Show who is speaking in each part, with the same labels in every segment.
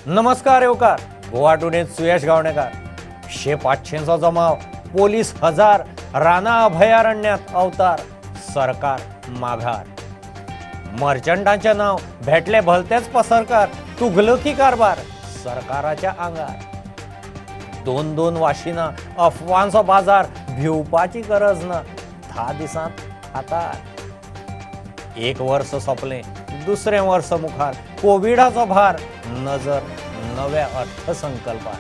Speaker 1: नमस्कार येवकार गोवा टुडेंत सुयश गावणेकार. 500-500 जमाव, पोलीस 1000, राना अभयारण्यात अवतार, सरकार माघार. मर्चंटांचे नाव भेटले भलतेच पसरकार, तुगलकी कारभार सरकाराच्या आंगार. 2-2 वाशिना, अफवांचो बाजार, भिवपाची गरज ना, 10 दिसांत हातार. एक वर्स सोंपलें, दुसरें वर्स मुखार, कोविडाचो भार, नजर नव्या अर्थसंकल्पार.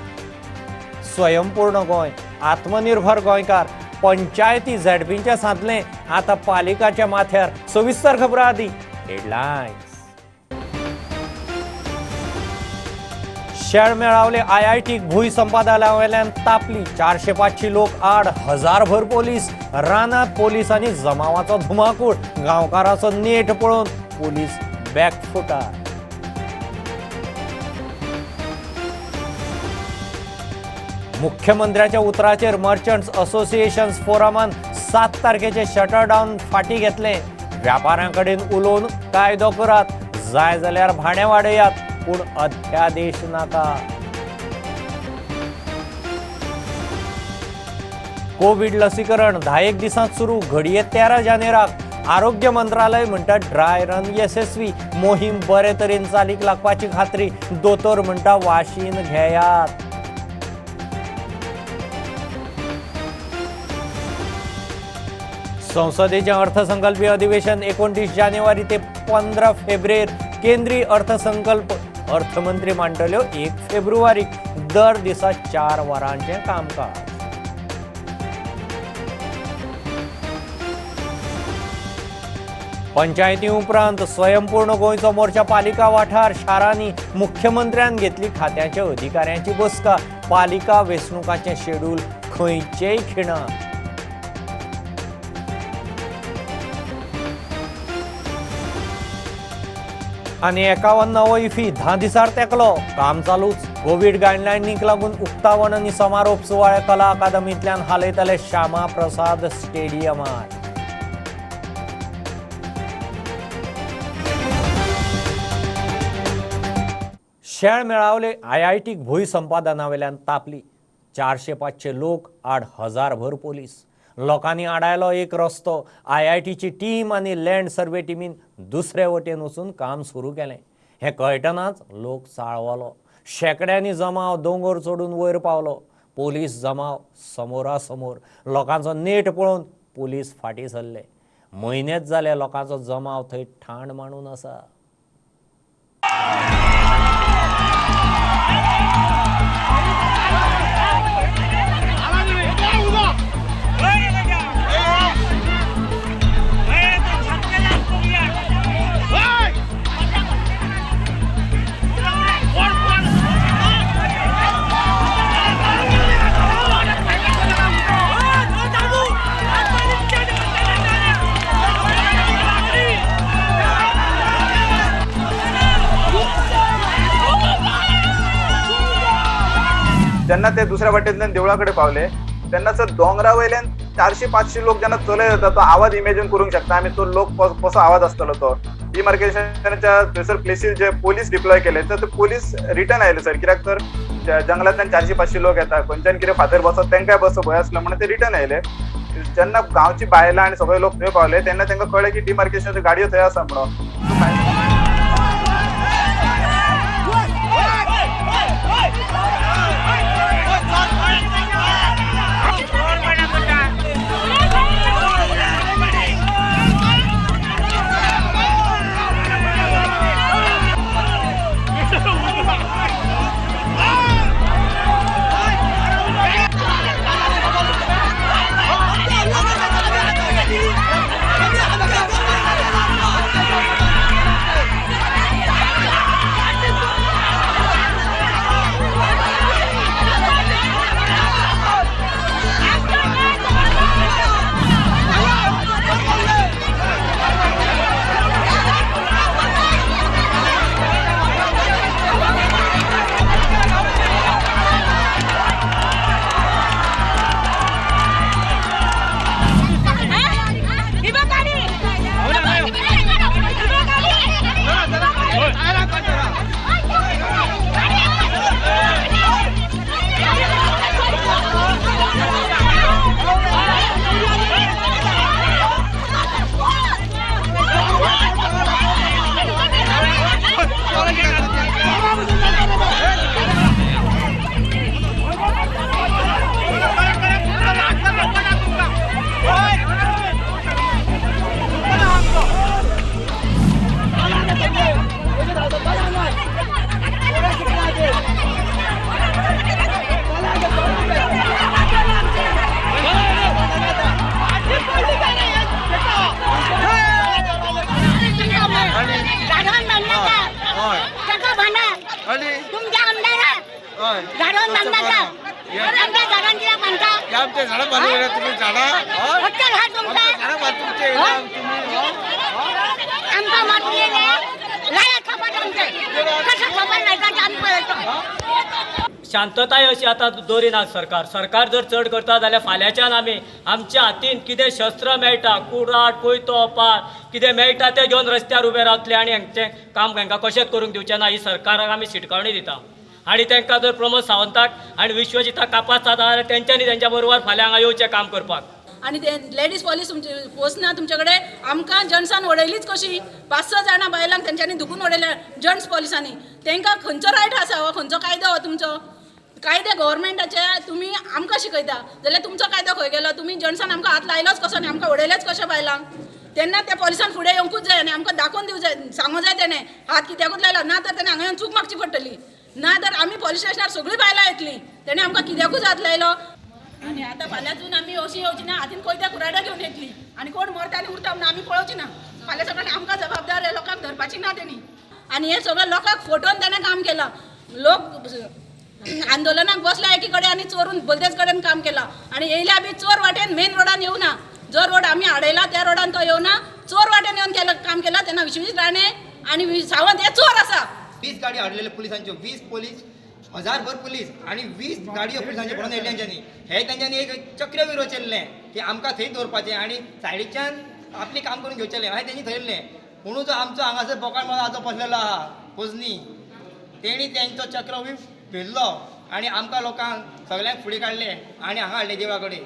Speaker 1: स्वयंपूर्ण गोंय, आत्मनिर्भर गोंयकार, पंचायती झेडपींचें सादलें आतां पालिकाच्या माथ्यार. सविस्तर खबरां आदी हेडलायन्स. शेळ मेळावले आयआयटीक भूंय संपादनावेल्यान तापली, 400-500 लोक आड, 1000 भर पोलीस. रानात पोलीस आनी जमावाचो धुमाकूळ, गांवकाराचो नेट पळोवन पोलीस बॅकफुटार. मुख्यमंत्र्याच्या उतराचेर मर्चंट्स असोसिएशन फोरमान 7 तारखेचे शटर डावन फाटी घेतले. व्यापाऱ्यां कडेन उलोवन कायदो करात, जाय जाल्यार भाडें वाडयात, पूण अध्यादेश नाका. कोवीड लसीकरण 10 दिसांत सुरू, घडये 13 जानेराक. आरोग्य मंत्रालय म्हणटा ड्राय रन येसस्वी, मोहीम बरे तरेन चालीक लागपाची खात्री. दोतोर म्हणटा वाशीन घेयात. संसदेचें अर्थसंकल्पीय अधिवेशन 29 जानेवारी ते 15 फेब्रुवारी. केंद्रीय अर्थसंकल्प अर्थमंत्री मांडटल्यो 1 फेब्रुवारीक. दर दिसा 4 वरांचें कामकाज. पंचायती उपरांत स्वयंपूर्ण गोंयचो मोर्चा पालिका वाठार शारांनी. मुख्यमंत्र्यान घेतली खात्याच्या अधिकाऱ्यांची बसका. पालिका वेंचणुकांचें शेड्यूल खंयचेय खिणाक. आनी 51 इफी 10 दिसार तेकलो, काम चालूच. कोवीड गायडलायनीक लागून उक्तावण आनी समारोप सुवाळे कला अकादमींतल्यान हालयतले श्यामा प्रसाद स्टेडियमार. शेळ मेळावले आयआयटीक भूंय संपादनावेल्यान तापली, 400-500 लोक आड 1000 भर पोलीस. लोकांनी आडायलो एक रस्तो. आयआयटीची टीम आनी लँड सर्वे टिमीन दुसरे वटेन वचून काम सुरू केलें. हें कळटनाच लोक चाळवलो. शेंकड्यांनी जमाव दोंगर चडून वयर पावलो. पोलीस जमाव समोरासमोर. लोकांचो नेट पळोवन पोलीस फाटीं सरले. म्हयनेच जाले लोकांचो जमाव थंय ठाण मांडून आसा.
Speaker 2: जेन्ना ते दुसऱ्या वाटेंतल्यान देवळा कडेन पावले तेन्ना सर दोंगरा वयल्यान 400-500 लोक जेन्ना चलत येता तो आवाज इमेजीन करूंक शकता आमी, तो लोक कसो आवाज आसतलो तो. डिमार्केशनाच्या थंयसर प्लेसीर जे पोलीस डिप्लॉय केले तर ते पोलीस रिटर्न आयले सर, कित्याक तर जंगलांतल्यान 400-500 लोक येता, खंयच्यान कितें फातर बसत तांकांय बसो भंय आसलो म्हणून ते रिटर्न आयले. जेन्ना गांवची बायलां आनी सगळे लोक थंय पावले तेन्ना तांकां कळ्ळें की डिमार्केशनाच्यो गाडयो थंय आसा म्हणून.
Speaker 3: तुमच्या आमदाराक झाडून बांदता, आमच्या झाडां कित्याक बांदता?
Speaker 4: आमच्या झाडां बांदून तुम्ही झाडां
Speaker 3: हक्क आहा तुमकां?
Speaker 4: झाडां बांद तुमचे.
Speaker 3: आमकां मत दिलें लायात खबर, आमचें कशें खबर मेळटा तें आमी पळयता.
Speaker 5: शांतताय अशी आतां दवरिना सरकार. सरकार जर चड करता जाल्यार फाल्यांच्यान आमी आमच्या हातीन कितें शस्त्र मेळटा, कुराड, कोयतो, पार कितें मेळटा तें घेवन रस्त्यार उबे रावतले आनी हांचें काम हांकां कशेंच करूंक दिवचें ना ही सरकाराक आमी शिटकावणी दिता. आनी तांकां जर प्रमोद सावंताक आनी विश्वजिताक कापास जाता जाल्यार तेंच्यांनी तेंच्या बरोबर फाल्यां हांगा येवचें काम करपाक.
Speaker 6: आनी ते लेडीज पॉलीस तुमचे पोसना तुमचे कडेन. आमकां जंट्सान उडयलीच कशी, 5-6 जाणां बायलांक तेंच्यांनी धुकून उडयल्या जंट्स पॉलिसांनी. तेंकां खंयचो रायट आसा हो, खंयचो कायदो हो तुमचो? कायदे गव्हर्मेंटाचे तुमी आमकां शिकयता जाल्यार तुमचो कायदो खंय गेलो? तुमी जंट्सान आमकां हात लायलोच कसो आनी आमकां उडयलेच कशें बायलांक? तेन्ना त्या पॉलिसान फुडें येवंकूच जाय आनी आमकां दाखोवन दिवं जाय, सांगूं जाय तेणें हात कित्याकूच लायलो. ना तर तेणें हांगा येवन चूक मागची पडटली, ना तर आमी पॉलीस स्टेशनार सगळीं बायलां येतलीं, तेणें आमकां कित्याकूच हात लायलो. आनी आतां फाल्यांसून आमी अशी येवची ना, हातीन कोयत्या कुराडा घेवन येतली आनी कोण मरता आनी उरता म्हणून आमी पळोवची ना. फाल्यां सकाळीं आमकां जबाबदार हे लोकांक धरपाची ना तेणी. आनी हे सगळें लोकांक फटोवन तेणें काम केलां. लोक आंदोलनाक बसला एकी कडेन आनी चोरून भलतेच कडेन काम केलां. आनी येयल्या बी चोर वाटेन मेन रोडान येवना, जो रोड आमी हाडयला त्या रोडान तो येवना, चोर वाटेन येवन केलं काम केलां. तेन्ना विश्वजीत राणे आनी सावंत हे चोर आसा.
Speaker 7: 20 गाडी हाडलेले पुलिसांच्यो, 20 पोलीस, 1000भर पुलीस आनी 20 गाडयो पुलिसांच्यो भरून येयले तेंच्यांनी. हे तेंच्यांनी एक चक्रव्यूह रचिल्लें की आमकां थंय दवरपाचें आनी सायडीच्यान आपलें काम करून घेवचेलें अशें तेंणी थरयल्लें. म्हणून जो आमचो हांगासर बोकाळ म्हणून आजो बसलेलो आहा कोजनी, तेणी तेंचो चक्रव्यूह फिरलो आनी आमकां लोकांक सगल्यांक फुडें काडले आनी हांगा हाडले देवळा कडेन.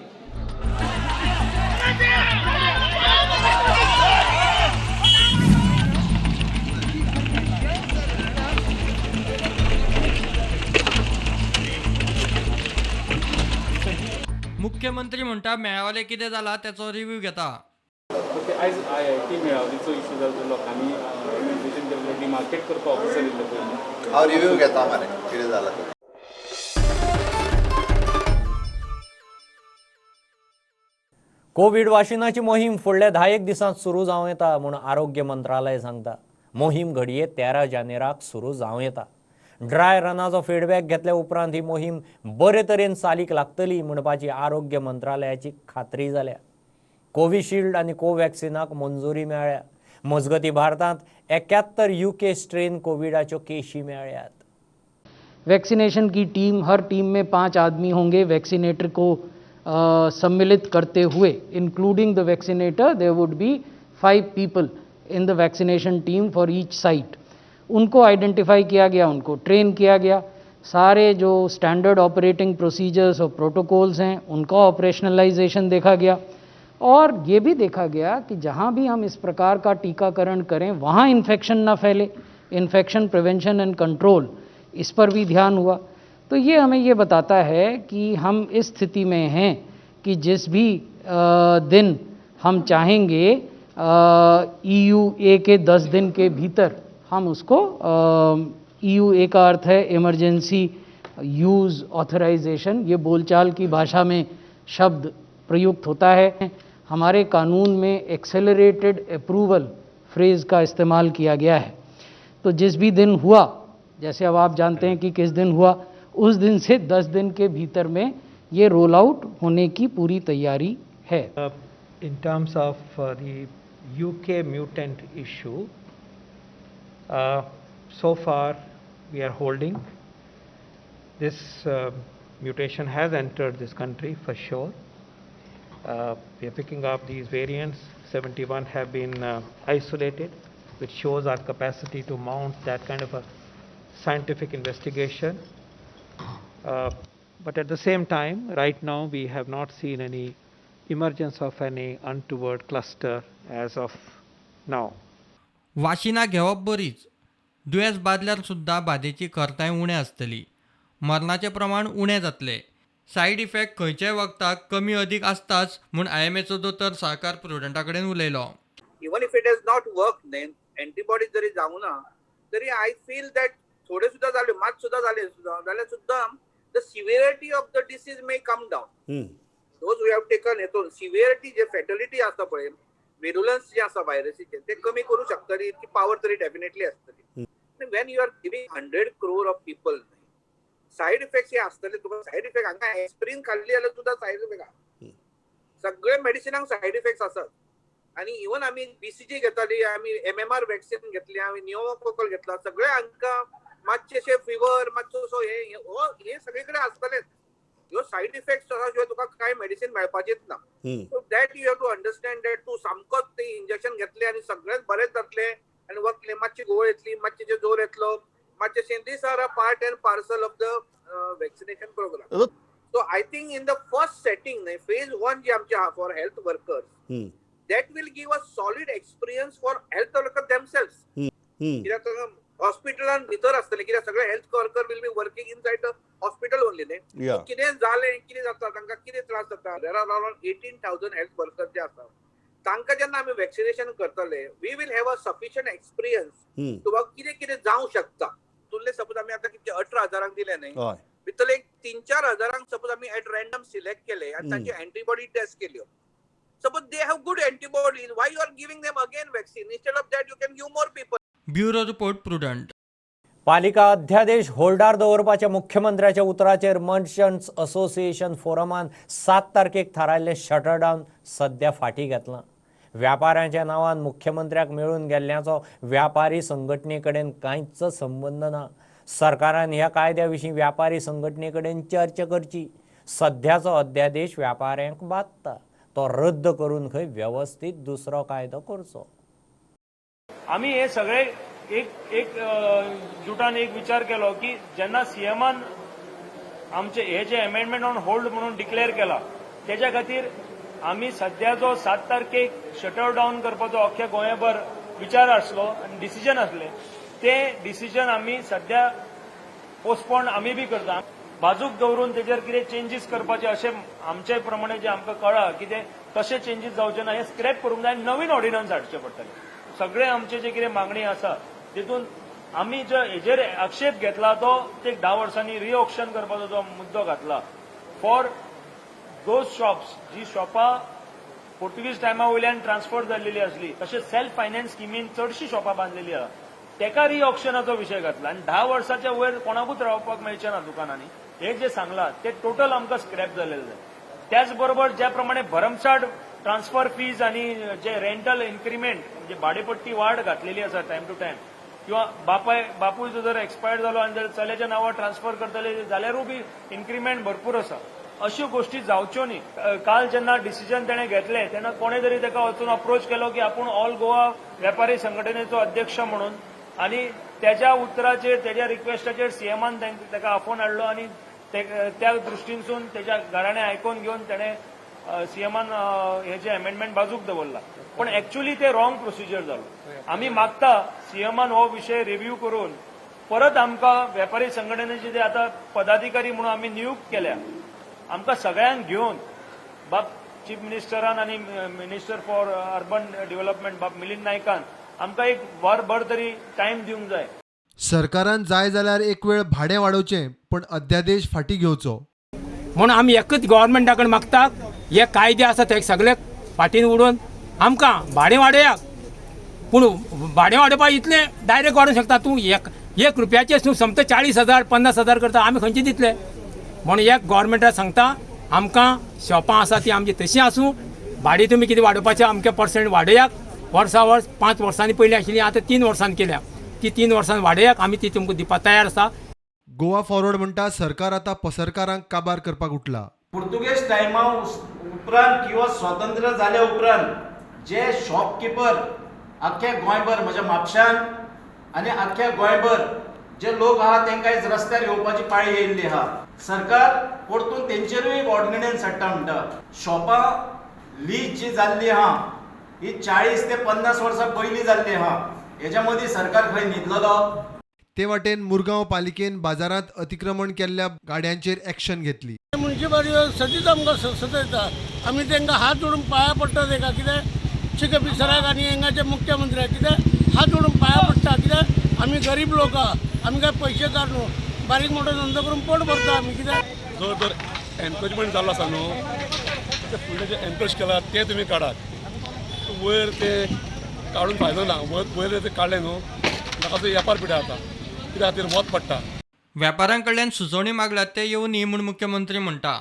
Speaker 8: मुख्यमंत्री म्हणटा मेळावले कितें जाला तेचो रिव्यू घेता.
Speaker 9: ओके, आयज IIT मेळावलीचो इशू जालो, लोकांनी इन्व्हेस्टिगेशन केल्लें, डिमार्केट करपा ऑफिसर येयल्ले पयलीं.
Speaker 10: हांव रिव्यू घेता मरे कितें जाला तें.
Speaker 1: कोवीड वाशिनाची मोहीम फुडल्या 10 दिसांत सुरू जावं येता म्हूण आरोग्य मंत्रालय सांगता. मोहीम घडये 13 जानेराक सुरू जावं येता. ड्राय रनाचो फिडबॅक घेतल्या उपरांत ही मोहीम बरे तरेन चालीक लागतली म्हणपाची आरोग्य मंत्रालयाची खात्री जाल्या. कोविशिल्ड आनी कोवॅक्सिनाक मंजुरी मेळ्ळ्या. मजगती भारतांत 71 UK स्ट्रेन कोविडाच्यो केशी मेळ्ळ्यात.
Speaker 11: वैक्सीनेशन की टीम, हर टीम में 5 आदमी होंगे, वैक्सीनेटर को सम्मिलित करते हुए, including the vaccinator there would be 5 people in the vaccination team for each site. उनको आइडेंटिफाई किया गया, उनको ट्रेन किया गया, सारे जो स्टैंडर्ड ऑपरेटिंग प्रोसीजर्स और प्रोटोकॉल्स हैं उनका ऑपरेशनलाइजेशन देखा गया और ये भी देखा गया कि जहाँ भी हम इस प्रकार का टीकाकरण करें वहाँ इन्फेक्शन ना फैले, इन्फेक्शन प्रिवेंशन एंड कंट्रोल, इस पर भी ध्यान हुआ। तो ये हमें ये बताता है कि हम इस स्थिति में हैं कि जिस भी दिन हम चाहेंगे EUA के 10 दिन के भीतर हम उसको, EUA का अर्थ है इमरजेंसी यूज़ ऑथराइजेशन, ये बोलचाल की भाषा में शब्द प्रयुक्त होता है। हमारे कानून में एक्सेलरेटेड अप्रूवल फ्रेज़ का इस्तेमाल किया गया है। तो जिस भी दिन हुआ, जैसे अब आप जानते हैं कि किस दिन हुआ, उस दिन से 10 दिन के भीतर में ये रोल आउट होने की पूरी तैयारी है।
Speaker 12: In terms of the UK mutant issue, so far we are holding. This mutation has entered this country for sure. We are picking up these variants. 71 have been isolated, which shows our capacity to mount that kind of a scientific investigation. But at the same time, right now we have not seen any emergence of any untoward cluster as of now.
Speaker 8: वाशिनां घेवप बरीच, दुयेंस बादल्यार सुद्दां बादेची खरताय उणें आसतली, मरणाचें प्रमाण उणें जातलें. Side effect खंयच्याय वखदाक कमी अदीक आसताच म्हूण IMAचो दोतोर साळकार प्रुडंटा कडेन उलयलो.
Speaker 4: Even if it has not work न्ही, एंटीबॉडीज जरी जावना तरी I feel that थोडे सुद्दां जाल्यो, मात सुद्दां जाले सुद्दां जाल्यार सुद्दां the severity of the disease may come down. Those we have taken हेतून सिवियरिटी जे फेटलिटी आसा पळय, विरुलन्स जे आसा व्हायरसीचें ते कमी करूं शकतली, इतकी पावर तरी डेफिनेटली आसतली. When you are giving 100 crore of people, side effects हे आसतले. तुका सायड इफेक्ट हांगा एस्प्रीन खाल्ली जाल्यार सुद्दां सायड इफेक्ट आहा. सगळे मेडिसिनांक सायड इफेक्ट्स आसात. आनी इवन आमी बीसीजी घेताली, आमी एमएमआर वॅक्सिन घेतली, आमी न्युमोकोकल घेतला, सगळे हांकां मातशेशे फिवर, मातसो हे हो हे सगळे कडेन आसतलेच. ह्यो सायड इफेक्ट्स शिवाय तुका कांय मेडिसिन मेळपाचेच ना. So that you have to understand that तूं सामकोच ते इंजेक्शन घेतले आनी सगळेच बरेच जातले आनी वतले. मातशी घुंवळ येतली, मातशे जोर येतलो, मातशें, these are a part and parcel of the vaccination program. So I think in the first setting न्हय, फेज वन जी आमची आहा for health workers, that will give a solid experience for health worker themselves. कित्याक हॉस्पिटलान भितर आसतले, कित्याक सगळे health worker will be working inside the hospital only न्ही. कितें जालें, कितें जाता, तांकां कितें त्रास जाता. There are around 18,000 health worker जे आसा, तांकां जेन्ना आमी वॅक्सिनेशन करतले, we will have a sufficient experience किंवा कितें कितें जावं शकता. तुल्ले सपोज आमी आतां कितके 18 हजारांक दिले न्ही, भितरले एक 3-4 हजारांक सपोज आमी एट रॅन्डम सिलेक्ट केले आनी तांचे एंटीबॉडी टेस्ट केल्यो, suppose they have good antibodies, why you are giving them again vaccine? Instead of that, you can give more people.
Speaker 8: Bureau report, Prudent.
Speaker 1: पालिका अध्यादेश होल्डार दवरपाच्या मुख्यमंत्र्याच्या उतराचेर मर्चंट्स असोसिएशन फोरमान 7 तारखेक थारायल्लें शटरडावन सध्या फाटीं घेतलां. व्यापाऱ्यांच्या नांवान मुख्यमंत्र्याक मेळून गेल्ल्याचो व्यापारी संघटने कडेन कांयच संबंद ना. सरकारान ह्या कायद्या विशीं व्यापारी संघटने कडेन चर्चा करची. सध्याचो अध्यादेश व्यापाऱ्यांक बादता. तो रद्द करून खंय वेवस्थीत दुसरो कायदो करचो.
Speaker 13: आमी हे सगळे एक एक जुटान एक विचार केलो की जेन्ना सीएमान आमचे हे जे अमेंडमेंट ऑन होल्ड म्हणून डिक्लेअर केला, तेच्या खातीर आमी सध्या जो 7 तारखेक शटर डावन करपाचो अख्ख्या गोंयभर विचार आसलो आनी डिसिजन आसले, ते डिसिजन आमी सध्या पोस्टपोन आमी बी करता. बाजूक दवरून तेजेर कितें चेंजीस करपाचे अशें आमचे प्रमाणे जे आमकां कळ्ळां की ते तशे चेंजीस जावचे ना, हे स्क्रॅप करूंक जाय आनी नवीन ऑर्डिनन्स हाडचे पडटले. सगळे आमचे जे कितें मागणी आसा, तितून आमी जो हेजेर आक्षेप घेतला तो एक 10 वर्सांनी रिऑक्शन करपाचो जो मुद्दो घातला फॉर those shops जी शॉपां पोर्तुगीज टायमा वयल्यान ट्रान्सफर जाल्लेली आसली, तशेंच सेल्फ फायनान्स स्किमीन चडशीं शॉपां बांदलेली आहा, तेका रिऑक्शनाचो विशय घातला आनी 10 वर्साच्या वयर कोणाकूच रावपाक मेळचें ना दुकानांनी, हे जे सांगलां ते टोटल आमकां स्क्रॅप जाल्लेले जाय. त्याच बरोबर ज्या प्रमाणे भरमसाठ ट्रान्सफर फीज आनी जे रेंटल इन्क्रिमेंट म्हणजे भाडेपट्टी वाड घातलेली आसा टायम टू टायम, किंवा बापाय बापूय जर एक्सपायर्ड जालो आनी जर चल्याच्या नांवार ट्रान्सफर करतले जाल्यारूय बी इन्क्रिमेंट भरपूर आसा, अश्यो गोश्टी जावच्यो न्ही. काल जेन्ना डिसिजन तेणें घेतलें तेन्ना कोणे तरी ताका वचून अप्रोच केलो की आपूण ऑल गोवा वेपारी संघटनेचो अध्यक्ष म्हणून, आनी तेज्या उतराचेर, तेज्या रिक्वेस्टाचेर सीएमान ताका आफोवन हाडलो आनी त्या दृश्टीनसून तेज्या गाराणें आयकून घेवन तेणें सीएमान हे जे अमेंडमेंट बाजूक दवरला. पण एक्च्युअली ते रॉंग प्रोसिजर जालो. आमी मागता सीएमान हो विशय रिव्ह्यू करून परत आमकां वेपारी संघटनेचे जे आतां पदाधिकारी म्हणून आमी नियुक्त केल्या, आमकां सगळ्यांक घेवन बाब चीफ मिनिस्टरान आनी मिनिस्टर फॉर अर्बन डेव्हलपमेंट बाब मिलिंद नायकान आमकां एक वरभर तरी टायम दिवंक जाय.
Speaker 14: सरकारान जाय जाल्यार एक वेळ भाडें वाडोवचें, पण अध्यादेश फाटीं घेवचो.
Speaker 15: म्हणून आमी एकच गव्हर्मेंटा कडेन मागता, हे कायदे आसा ते सगळे फाटीन उडोवन आमकां भाडें वाडयात. पूण भाडें वाडोवपा इतलें डायरेक्ट वाडोवंक शकता तूं? एक एक रुपयाचें तूं समज 40,000, 50,000 करता, आमी खंयचे दितले? म्हणून एक गव्हर्मेंटाक सांगता, आमकां शॉपां आसा ती आमची तशीं आसूं, भाडें तुमी कितें वाडोवपाचें अमकें पर्संट वाडयात. वर्सा वर्स 5 वर्सांनी पयलीं आशिल्ली, आतां 3 वर्सांनी केल्या, ती 3 वर्सांनी वाडयात, आमी ती तुमकां दिवपाक तयार आसा.
Speaker 14: गोवा फॉरवर्ड म्हणटा, सरकार आतां पसरकारांक काबार करपाक उठला.
Speaker 16: पुर्तुगेज टायमा उपरांत किंवा स्वातंत्र्य जाल्या उपरांत जे शॉपकिपर आख्ख्या गोंयभर, म्हज्या म्हापशान आनी आख्ख्या गोंयभर जे लोक आहा, तांकां आयज रस्त्यार येवपाची पाळी येयल्ली आहा. सरकार परतून तेंचेरूय एक ऑर्डिनन्स हाडटा म्हणटा. शॉपां लीज जी जाल्ली आहा ही 40 ते 50 वर्सां पयलीं जाल्ली आहा. हेज्या मदीं सरकार खंय न्हिदलेलो?
Speaker 14: ते वाटेन मुरगांव पालिकेन बाजारांत अतिक्रमण केल्ल्या गाड्यांचेर एक्शन घेतली.
Speaker 17: म्युनिसिपालिटी सदींच आमकां सतयता. आमी तांकां हात जोडून पांया पडटा तेका, कित्याक चिके पिसराक आनी हांगाचे मुख्यमंत्र्याक कित्याक हात जोडून पांया पडटा, कित्याक आमी गरीब लोक आहा, आमी काय पयशेकार न्हू, बारीक मोठो धंदो करून पोट भरता आमी, कित्याक
Speaker 18: जो जर एनक्रोचमेंट जाल्लो आसा न्हू, ते फुडले जे एनक्रोच केला ते तुमी काडात वयर. ते काडून फायदो ना. वयर वयर ते काडले न्हू. लोकांचो वेपार पिड्यार जाता, कित्या खातीर वत पडटा.
Speaker 8: वेपाऱ्यां कडल्यान सुचोवणी मागल्यात ते येवनी म्हूण मुख्यमंत्री म्हणटा.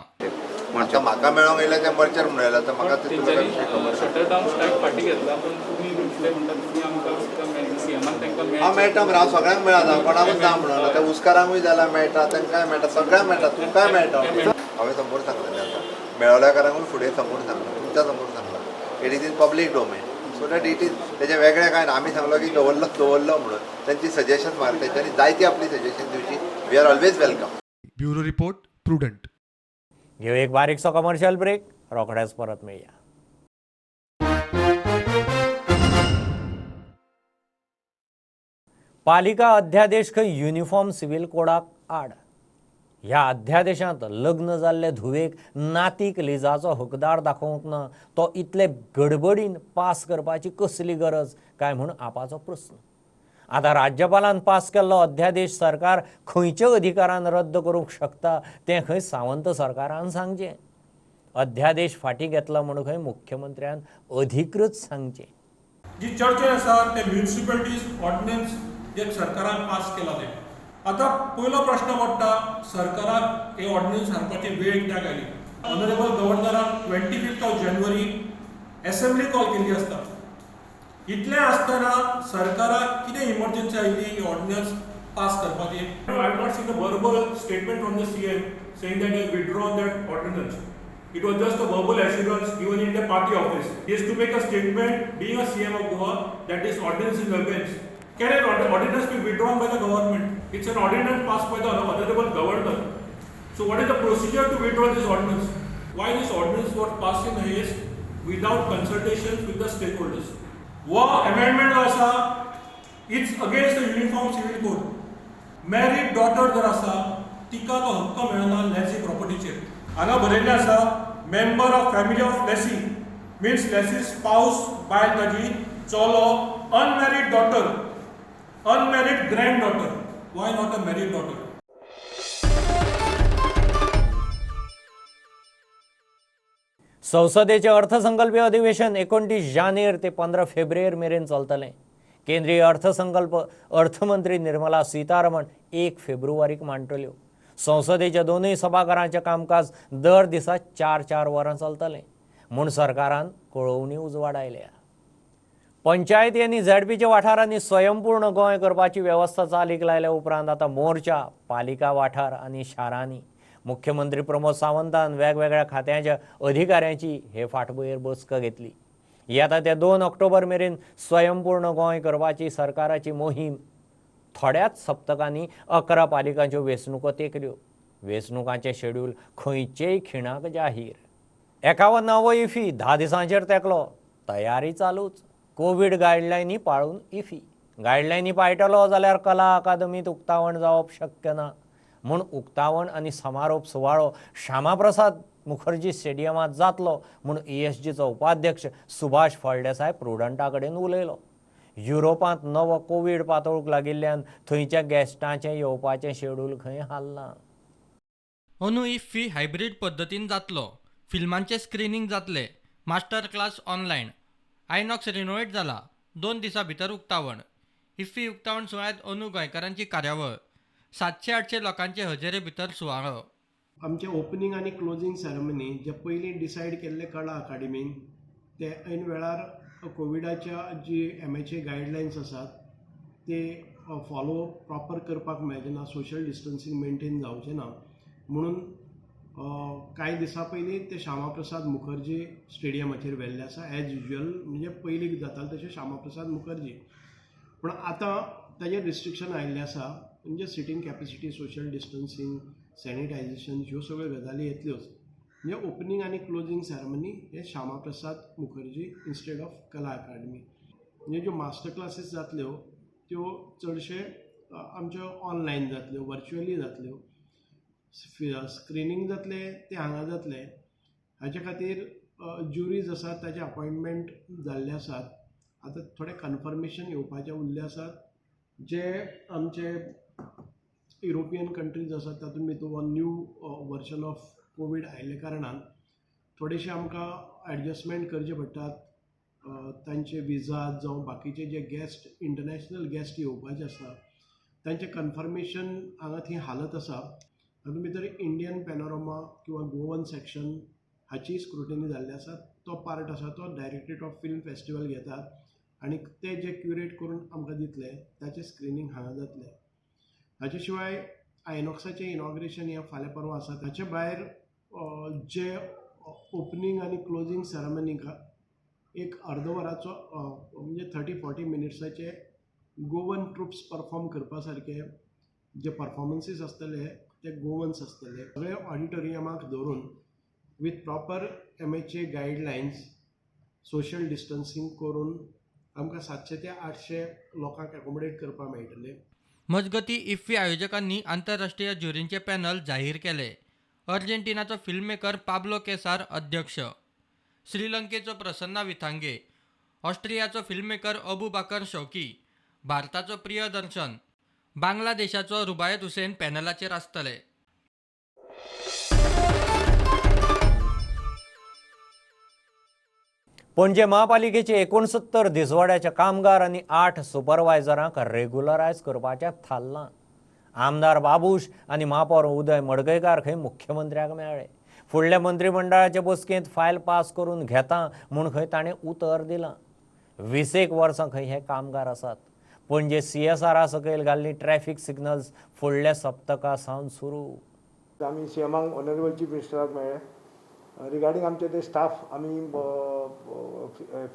Speaker 10: आतां म्हाका मेळोंक येयल्या ते मर्चर म्हणून आयला, आतां म्हाका
Speaker 9: तेंच्यांनी शटर डावन स्ट्रायक फाटीं घेतला, पूण तुमी म्हटले म्हणटा तुमी आमकां सीएमान तांकां
Speaker 10: हांव मेळटा मरे, हांव सगळ्यांक मेळना, कोणाकूच ना म्हणून. त्या उस्कारांकूय जाल्यार मेळटा, तांकांय मेळटा, सगळ्यांक मेळटा, तुमकांय मेळटा. हांवें समोर सांगलेलें आतां मेळोल्याकारांकूय फुडें समोर सांगलां, तुमच्या समोर सांगलां. It is in public domain, so that it is तेजें वेगळें कांय ना. आमी सांगलो की दवरलो दवरलो म्हणून तेंची सजेशन मार, तेंच्यांनी जायती आपली सजेशन दिवची. We are always welcome.
Speaker 14: Bureau report, Prudent.
Speaker 1: घेऊ एक बारीकसो कमर्शियल ब्रेक, रोखडेच परत मेळया. पालिका अध्यादेश खंय युनिफॉर्म सिव्हील कोडाक आड. ह्या अध्यादेशांत लग्न जाल्ले धुवेक नातीक लिजाचो हकदार दाखोवंक ना, तो इतले गडबडीन पास करपाची कसली गरज काय म्हूण आपाचो प्रस्न. आतां राज्यपालान पास केल्लो अध्यादेश सरकार खंयच्या अधिकारान रद्द करूंक शकता तें खंय सावंत सरकारान सांगचें. अध्यादेश फाटीं घेतला म्हूण खंय मुख्यमंत्र्यान अधिकृत सांगचें.
Speaker 19: जी चर्चा आसा ते म्युनिसिपॅलिटीज ऑर्डिनन्स जे सरकारान पास केला ते आतां पयलो प्रश्न पडटा, सरकाराक हे ऑर्डिनन्स हाडपाची वेळ कित्याक आयली? ऑनरेबल गव्हर्नरान 25 जानेवारी एसेंब्ली कॉल केल्ली आसता. इतलें आसतना सरकाराक कितें इमर्जन्सी आयली ही ऑर्डिनन्स पास करपाची? I have not seen the verbal statement from the CM saying that he withdrawn that ordinance. It was just a verbal assurance given in the party office. He has to make a statement, being a CM of Goa, that this ordinance is against. Can an ordinance be withdrawn by the government? It's an ordinance passed by the honorable governor. So what is the procedure to withdraw this ordinance? Why this ordinance was passed in haste without consultations with the stakeholders? War amendment asa, it's against the uniform civil code. Married daughter जर आसा तिका तो हक्क मेळना लेसी प्रॉपर्टीचेर. हांगा बरयल्लें आसा member of family of lessee means lessee spouse, बायल ताजी, चलो, unmarried daughter, unmarried grand daughter. Why not a married daughter?
Speaker 1: संसदेचें अर्थसंकल्पीय अधिवेशन 29 जानेर ते 15 फेब्रुवारी मेरेन चलतलें. केंद्रीय अर्थसंकल्प अर्थमंत्री निर्मला सीतारमण 1 फेब्रुवारीक मांडटल्यो. संसदेच्या दोनूय सभाघरांचें कामकाज दर दिसा 4-4 वरां चलतलें म्हूण सरकारान कळोवणी उजवाडायल्या. पंचायती आनी झेडपीच्या वाठारांनी स्वयंपूर्ण गोंय करपाची वेवस्था चालीक लायल्या उपरांत आतां मोर्चा पालिका वाठार आनी शारांनी. मुख्यमंत्री प्रमोद सावंतान वेगवेगळ्या खात्यांच्या अधिकाऱ्यांची हे फाटभुंयेर बसका घेतली. येता ते 2 ऑक्टोबर मेरेन स्वयंपूर्ण गोंय करपाची सरकाराची मोहीम. थोड्याच सप्तकांनी 11 पालिकांच्यो वेंचणुको तेंकल्यो. वेंचणुकांचें शेड्यूल खंयचेय खिणाक जाहीर. 51वो इफी 10 दिसांचेर तेंकलो. तयारी चालूच. कोवीड गायडलायनी पाळून इफी गायडलायनी पाळटलो जाल्यार कला अकादमींत उक्तावण जावप शक्य ना म्हूण उक्तावण आनी समारोप सुवाळो श्यामाप्रसाद मुखर्जी स्टेडियमांत जातलो म्हूण ESGचो उपाध्यक्ष सुभाष फळदेसाय प्रुडंटा कडेन उलयलो. युरोपांत नवो कोवीड पातळूंक लागिल्ल्यान थंयच्या गेस्टांचें येवपाचें शेड्यूल खंय हाल्लां.
Speaker 8: अंदू इफ्फी हायब्रीड पद्दतीन जातलो. फिल्मांचें स्क्रिनींग जातलें, master class online, INOX renovate जाला, 2 दिसां भितर उक्तावण. इफ्फी उक्तावण सुवाळ्यांत अंदू गोंयकारांची कार्यावळ, 700-800 लोकांचे हजेरे भितर सुवाळो.
Speaker 20: आमचें ओपनींग आनी क्लोजींग सेरेमनी जे पयलीं डिसायड केल्ले कला अकादमीन ते ऐन वेळार कोविडाच्या जी MHA guidelines आसात ते फॉलो प्रॉपर करपाक मेळचें ना, सोशल डिस्टन्सींग मेनटेन जावचें ना म्हणून कांय दिसां पयलीं ते श्यामाप्रसाद मुखर्जी स्टेडियमाचेर व्हेल्ले आसा. एज युज्युअल म्हणजे पयलीं जातालें तशें श्यामाप्रसाद मुखर्जी, पूण आतां ताजेर रिस्ट्रिक्शन आयिल्लें आसा. म्हणजे sitting capacity, social distancing, sanitisation ह्यो सगळ्यो गजाली येतल्योच. म्हणजे ओपनींग आनी क्लोजींग सेरेमनी हे श्यामाप्रसाद मुखर्जी इन्स्टेड ऑफ कला अकादमी. म्हणजे ज्यो मास्टर क्लासीस जातल्यो त्यो चडशे आमच्यो ऑनलायन जातल्यो, वर्च्युअली जातल्यो. स्क्रिनींग जातलें तें हांगा जातलें. हाचे खातीर ज्युरीज आसात ताचे अपॉयंटमेंट जाल्ले आसात. आतां थोडे कन्फर्मेशन येवपाचें उरलें आसात. जे आमचे युरोपियन कंट्रीज आसात तातूंत भितर हो न्यू वर्जन ऑफ कोवीड आयिल्ल्या कारणान थोडेशें आमकां एडजस्टमेंट करचे पडटात. तांचे विजा जावं बाकीचे जे गेस्ट, इंटरनॅशनल गेस्ट येवपाचे आसा तांचें कन्फर्मेशन हांगा थंय हालत आसा. तातूंत भितर इंडियन पॅनोरमा किंवा गोवन सेक्शन हाची स्क्रुटिनी जाल्ली आसा. तो पार्ट आसा तो डायरेक्टरेट ऑफ फिल्म फेस्टिवल घेतात आनी ते जे क्युरेट करून आमकां दितले ताचें स्क्रिनींग हांगा जातलें. हाचे शिवाय आयनॉक्साचें इनॉग्रेशन हें फाल्यां परवां आसा. ताचे भायर जे ओपनींग आनी क्लोजींग सेरेमनीक एक अर्द वराचो म्हणजे 30-40 मिनिट्साचे गोवन ट्रुप्स परफॉर्म करपा सारके जे परफॉर्मन्सीस आसतले ते गोवन्स आसतले. सगळे ऑडिटोरियमाक धरून with proper MHA guidelines social distancing करून आमकां 700 ते 800 लोकांक एकोमोडेट करपाक मेळटलें.
Speaker 8: मजगती इफ्फी आयोजकांनी आंतरराष्ट्रीय ज्युरींचे पॅनल जाहीर केले. अर्जेंटिनाचो फिल्ममेकर पाब्लो केसार अध्यक्ष, श्रीलंकेचो प्रसन्ना विथांगे, ऑस्ट्रियाचो फिल्ममेकर अबू बाकर शौकी, भारताचो प्रियदर्शन, बांगलादेशाचो रुबायत हुसेन पॅनलाचेर आसतले.
Speaker 1: पणजे महापालिकेचे 69 दिसवाड्याचे कामगार आनी 8 सुपरवायझरांक रेग्युलरायज करपाचें थारलां. आमदार बाबूश आनी महापौर उदय मडगयकार खंय मुख्यमंत्र्याक मेळ्ळे. फुडल्या मंत्रीमंडळाचे बसकेंत फायल पास करून घेता म्हूण खंय ताणें उतर दिलां. 20 वर्सां खंय हे कामगार आसात. पणजे CSR सकयल घाल्ली ट्रॅफिक सिग्नल्स फुडल्या सप्तका सावन सुरू.
Speaker 21: आमी सीएमाक ऑनरेबल चीफ मिनिस्टराक मेळ्ळे रिगार्डींग आमचे ते स्टाफ आमी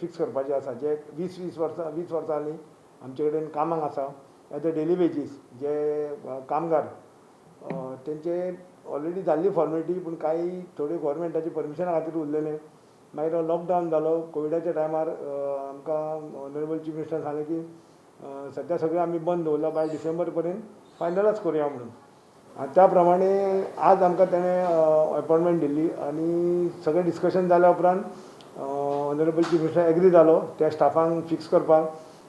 Speaker 21: फिक्स करपाचे आसा, जे 20 वर्सां जालीं आमचे कडेन कामाक आसा एज अ डेली वेजीस जे कामगार तेंचे ऑलरेडी जाल्ली फॉर्मेलिटी, पूण कांय थोड्यो गोवोरमेंटाची परमिशना खातीर उरलेले. मागीर लॉकडावन जालो कोविडाच्या टायमार आमकां ऑनरेबल चीफ मिनिस्टरान सांगलें की सद्या सगळें आमी बंद दवरलां, बाय डिसेंबर पर्यंत फायनलायज करुया म्हणून. आनी त्या प्रमाणे आज आमकां तेणें अपॉयंटमेंट दिल्ली आनी सगळें डिस्कशन जाल्या उपरांत ऑनरेबल चीफ मिनिस्टर एग्री जालो त्या स्टाफांक फिक्स करपाक.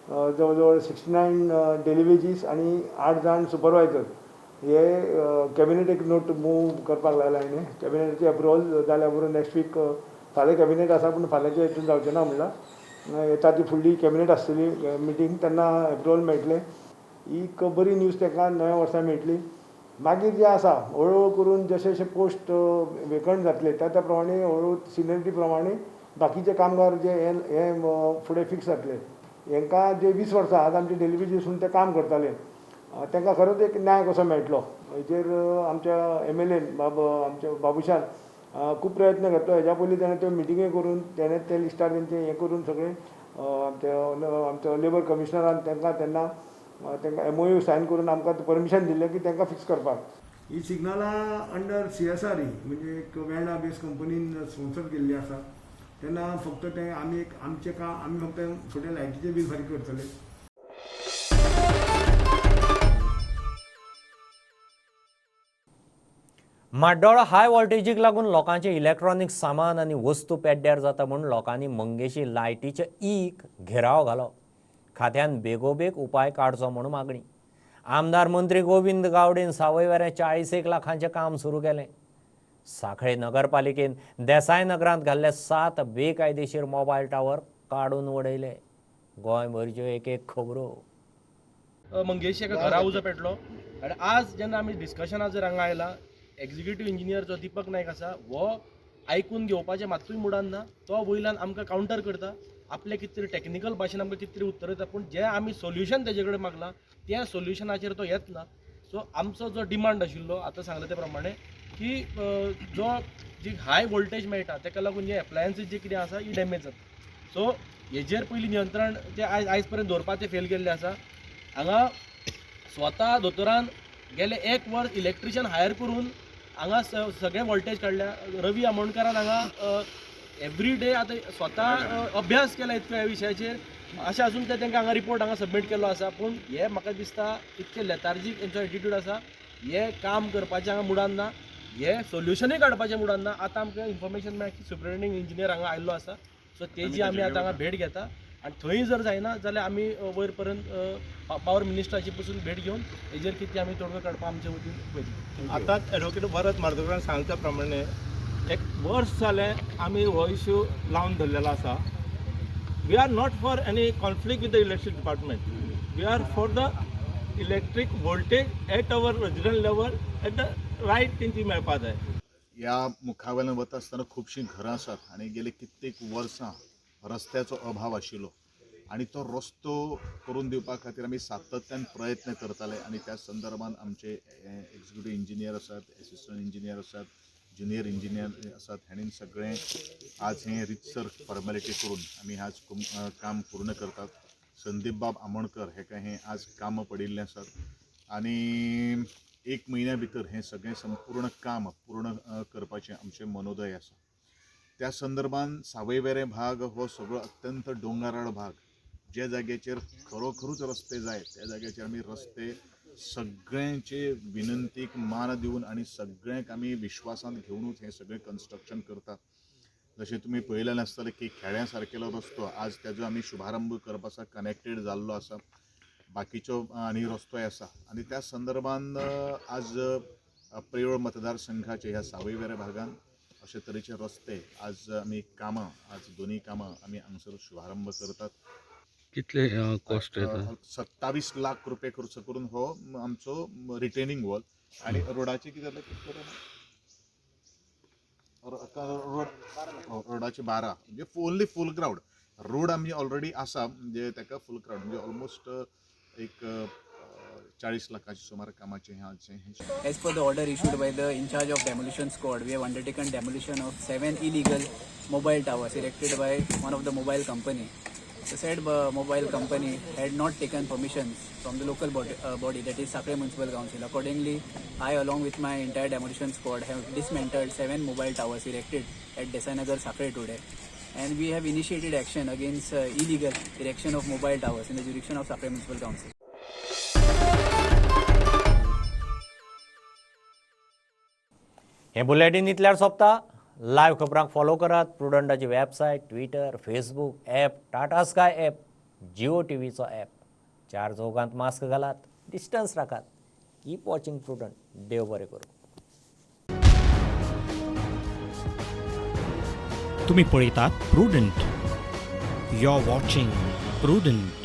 Speaker 21: जवळ जवळ 69 डेली वेजीस आनी 8 जाण सुपरवायजर हे कॅबिनेट एक नोट मूव करपाक लायला हांवें. कॅबिनेटाची अप्रुवल जाल्या बरोबर नेक्स्ट वीक फाल्यां कॅबिनेट आसा, पूण फाल्यांचे हितून जावचें ना म्हणलां, येता ती फुडली कॅबिनेट आसतली मिटींग तेन्ना अप्रुवल मेळटलें. ही एक बरी न्यूज ताका नव्या वर्सा मेळटली. मागीर जें आसा हळूहळू करून जशे जशे पोस्ट वेकंट जातले त्या त्या प्रमाणे हळूहळू सिनियरिटी प्रमाणे बाकीचे कामगार जे हे फुडें फिक्स जातले. हेंकां जे 20 वर्सां आज आमचे डेली वेजीस ते काम करताले तांकां खरोच एक न्याय कसो मेळटलो हेजेर आमच्या MLA बाब आमच्या बाबुशान खूब प्रयत्न घेतलो. हेज्या पयलीं तेणें त्यो मिटिंगे करून तेणें ते लिस्टार तेंचें हें करून सगळें आमच्या लेबर कमिशनरान तांकां तेन्ना तांकां MOU sign करून आमकां परमिशन दिल्लें की तांकां फिक्स करपाक. ही सिग्नलां अंडर CSR म्हणजे एक वेर्णा बेस कंपनीन स्पॉन्सर केल्ली आसा, तेन्ना फक्त तें आमी एक आमचें काम आमी फक्त फुडें लायटीचें बील फारीक करतले.
Speaker 1: म्हाड्डोळा हाय व्होल्टेजीक लागून लोकांचे इलेक्ट्रॉनिक सामान आनी वस्तू पेड्ड्यार जाता म्हूण लोकांनी मंगेशी लायटीचे ईक घेराव घालो. खात्यान बेगोबेग उपाय काडचो म्हूण मागणी. आमदार मंत्री गोविंद गावडेन सावयवेऱ्यां 40 लाखांचें काम सुरू केलें. साखळे नगरपालिकेन देसाय नगरांत घाल्ले 7 बेकायदेशीर मोबायल टावर काडून उडयले. गोंयभरच्यो एक एक खबरो.
Speaker 22: मंगेशी एका घरा उजो पेटलो आनी आज जेन्ना आमी डिस्कशना जर हांगा आयला, एग्जिक्युटीव इंजिनियर जो दीपक नायक आसा हो आयकून घेवपाचें मात्तूय मुडान ना. तो वयल्यान आमकां कावंटर करता, आपले कितें तरी टॅक्निकल भाशेन आमकां कितें तरी उत्तर दिता, पूण जें आमी सोल्युशन तेजे कडेन मागलां त्या सोल्युशनाचेर तो येत ना. सो आमचो जो डिमांड आशिल्लो आतां सांगलें ते प्रमाणे की जो जी हाय वोल्टेज मेळटा तेका लागून जे एप्लायन्सीस जे कितें आसा ही डॅमेज जाता. सो हेजेर पयलीं नियंत्रण ते आयज पर्यंत दवरपाक ते फेल गेल्ले आसा. हांगा स्वता दोतोरान गेले 1 वर्स इलेक्ट्रिशियन हायर करून हांगा सगळे वोल्टेज काडल्या. रवी आमोणकारान हांगा एवरी डे आतां स्वता अभ्यास केला इतको ह्या विशयाचेर, अशें आसून ते तांकां हांगा रिपोर्ट हांगा सबमीट केल्लो आसा. पूण हे म्हाका दिसता इतके लेतार्जीक हेंचो एटिट्यूड आसा, हे काम करपाचें हांगा मुडान ना, हे सोल्युशनूय काडपाचें मुडान ना. आतां आमकां इन्फॉर्मेशन मेळ्ळा की सुपरिटेंडिंग इंजिनियर हांगा आयिल्लो आसा, सो तेजी आमी आतां हांगा भेट घेता आनी थंय जर जायना जाल्यार आमी वयर पर्यंत पावर मिनिस्टराची पसून भेट घेवन हेजेर कितें आमी तोडगो काडपाक आमचे वतीन पळयतले.
Speaker 23: आतांच एडवोकेट भरत म्हार्दोळकारान सांगच्या प्रमाणे 1 वर्स जालें आमी हो इश्यू लावन धरलेलो आसा. We are not for any conflict with the electric department. We are for the electric voltage at our resident level at the right तेंची मेळपा जाय.
Speaker 2: ह्या मुखावेल्यान वता आसतना खुबशीं घरां आसात आनी गेले कित्येक वर्सां रस्त्याचो अभाव आशिल्लो आनी तो रस्तो करून दिवपा खातीर आमी सातत्यान प्रयत्न करताले आनी त्या संदर्भात आमचे एक्झिक्युटीव इंजिनियर आसात, एसिस्टंट इंजिनियर आसात, ज्युनियर इंजिनियर आसात, हांणी सगळें आज हें रितसर फॉर्मेलिटी करून आमी आज काम पूर्ण करतात. संदीप बाब आमोणकर हेका हें आज काम पडिल्लें आसात आनी एक म्हयन्या भितर हें सगळें संपूर्ण काम पूर्ण करपाचें आमचें मनोदय आसा. त्या संदर्भान सावयवेरें भाग हो सगळो अत्यंत दोंगराळ भाग, ज्या जाग्याचेर खरोखरूच रस्ते जाय त्या जाग्याचेर आमी रस्ते सगळ्यांचे विनंतीक मान दिवन आनी सगळ्यांक आमी विश्वासांत घेवनूच हें सगळें कन्स्ट्रक्शन करतात. जशें तुमी पळयलें आसतलें की खेड्या सारकेलो रस्तो आज तेजो आमी शुभारंभ करपाचो कनेक्टेड जाल्लो आसा, बाकीच्यो आनी रस्तोय आसा आनी त्या संदर्भान आज प्रियोळ मतदारसंघाचे ह्या सावयवेरें भागान अशे तरेचे रस्ते आज आमी कामां आज दोनूय कामां आमी हांगसर शुभारंभ करतात.
Speaker 3: कितले कॉस्ट येता?
Speaker 2: 27 लाख रुपये खर्च करून हो आमचो रिटेनिंग वॉल आनी रोडाचे कितें जालें रोड रोडाचे 12 म्हणजे ओन्ली फूल क्रावड रोड आमी ऑलरेडी आसा, म्हणजे ताका फूल क्रावड म्हणजे ऑलमोस्ट एक 40 लाखाचे सुमार कामाचें हें आजचें.
Speaker 5: As per the order issued by the in charge of demolition squad, we have undertaken demolition of 7 illegal mobile towers erected by one of the mobile company. The said mobile company had not taken permissions from the local body, that is Sakre Municipal Council. Accordingly, I along with my entire demolition squad have dismantled 7 mobile towers erected at Desainagar Sakre today, and we have initiated action against illegal erection of mobile towers in the jurisdiction of Sakre Municipal Council.
Speaker 1: हे bulletin इतल्यार सोंपता. Live खबरांक follow करात प्रुडंटाची website, Twitter, Facebook app, Tata Sky app, Jio टीव्हीचो app. 4 चौगांत mask घालात, distance राखात. Keep watching Prudent. देव बरें करूं.
Speaker 24: तुम्ही पळयतात Prudent. You are watching Prudent.